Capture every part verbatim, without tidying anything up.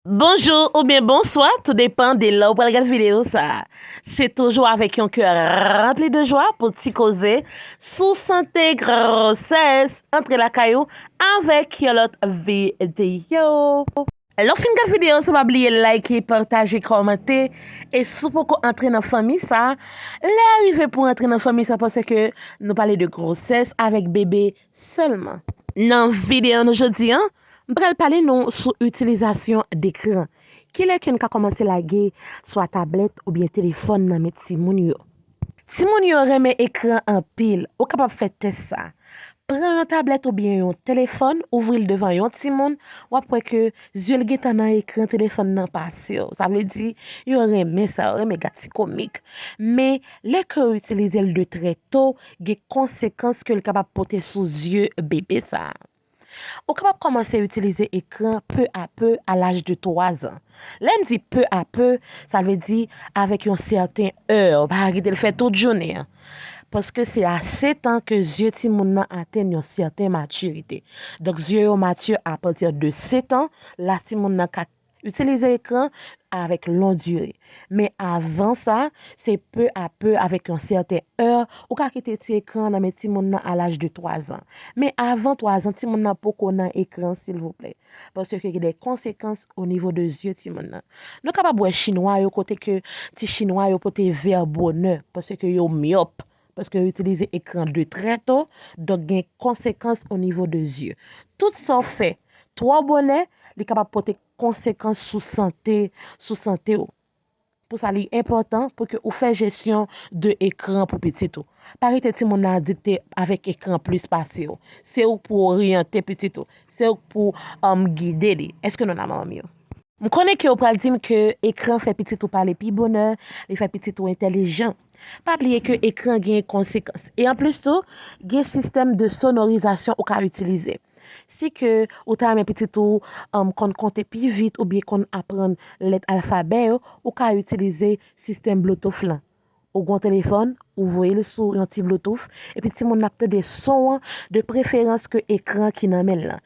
Bonjou oubyen bonswa, tou depan de lè w pral gad videyo sa a. Se toujou avèk yon kè ranpli de jwa pou ti koze sou sante, gwosès, antre lakay ou avèk yon lòt videyo. Lè w fin gad videyo sa, pa bliye like, pataje, kòmante. E si w poko antre nan fanmi sa a, lè a rive pou w antre nan fanmi sa a, paske nou pale de gwosès avèk bebe sèlman. Nan videyo nou jodi a, m pral pale nou sou itilizasyon dekran. Kilè ke n ka kòmanse lage swa tablèt oubyen telefòn nan men timoun yo? Timoun yo renmen ekran anpil. Ou kapab fè tès sa. Pran yon tablèt oubyen yon telefòn, ouvri l devan yon timoun, w ap wè ke zye l gentan nan ekran telefòn nan pase w. Sa vle di, yo renmen sa, yo renmen gad ti komik. Men, lè ke w itilize l de trè to, gen konsekans ke l kapab pote sou zye bebe sa a. Ou kapab kòmanse itilize ekran peu à peu à l'âge de twa zan. Lè m di peu à peu, sa vle di avèk yon sèten è, pa kite l fè tout jounen an. Paske se a sèt an ke zye timoun nan atenn yon sèten matirite. Donk, zye yo mati apati de sèt an, la timoun nan ka itilize ekran avèk lon dire. Men avan sa, se peu à peu, avèk yon sèten è, ou ka kite ti ekran nan men timoun nan a laj de twa zan. Men avan twa zan, timoun nan poko nan ekran, silvouplè. Paske gen de konsekans o nivo de zye timoun nan. Nou kapab wè chinwa yo kote ke ti chinwa yo pote vè bonè, paske yo myòp, paske yo itilize ekran de trè to, donk gen konsekans o nivo de zye. Tout sa w fè twò bonè, li kapab pote konsekans sou sante, sou sante w. Pou sa, li enpòtan pou ke ou fè jesyon de ekran pou pitit ou. Pa kite timoun nan adikte avèk ekran plis pase w. Se ou k pou oryante pitit ou. Se ou k pou, um, gide li. Èske nou la, manman m yo? M konnen ke w pral di m ke ekran fè pitit ou pale pi bonè, li fè pitit ou entèlijan. Pa bliye ke ekran gen konsekans. E anplis tou, gen sistèm de sonorizasyon ou ka itilize. Si ke ou ta renmen pitit ou, um, konn konte pi vit oubyen konn aprann lèt alfabè yo, ou ka itilize sistèm Bluetooth lan. Ou gen yon telefòn, ou voye l sou yon ti Bluetooth, epi timoun nan ap tande son an, de preferans ke ekran ki nan men l lan.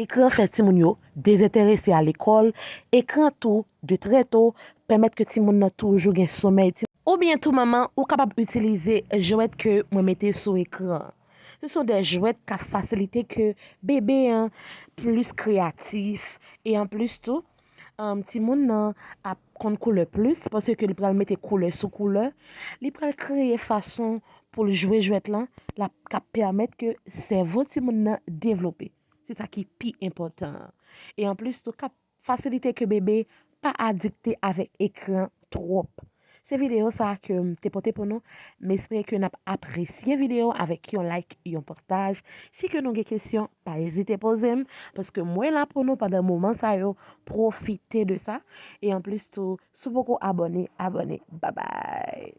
Ekran fè timoun yo dezenterese a lekòl, ekran tou, de trè to, pèmèt ke timoun nan toujou gen somèy. Ti-, oubyen tou, manman, ou kapab itilize jwèt ke mwen mete sou ekran an. Ce sont des jwèt k ap fasilite ke bebe an plis kreyatif. E anplis tou, um, timoun nan ap konn koulè plis, paske li pral mete koulè sou koulè. Li pral kreye fason pou l jwe jwèt lan, l ap, k ap pèmèt ke sèvo timoun nan devlope. Se sa ki pi enpòtan an. E anplis tou, k ap fasilite ke bebe pa adikte avèk ekran twòp. Se videyo sa a ke m te pote pou nou. M espere ke n ap apresye videyo avèk yon like, yon pataj. Si ke nou gen kesyon, pa ezite poze m, paske mwen la pou nou pandan moman sa yo, pwofite de sa. E anplis tou, si w poko abòne, abòne. Babay.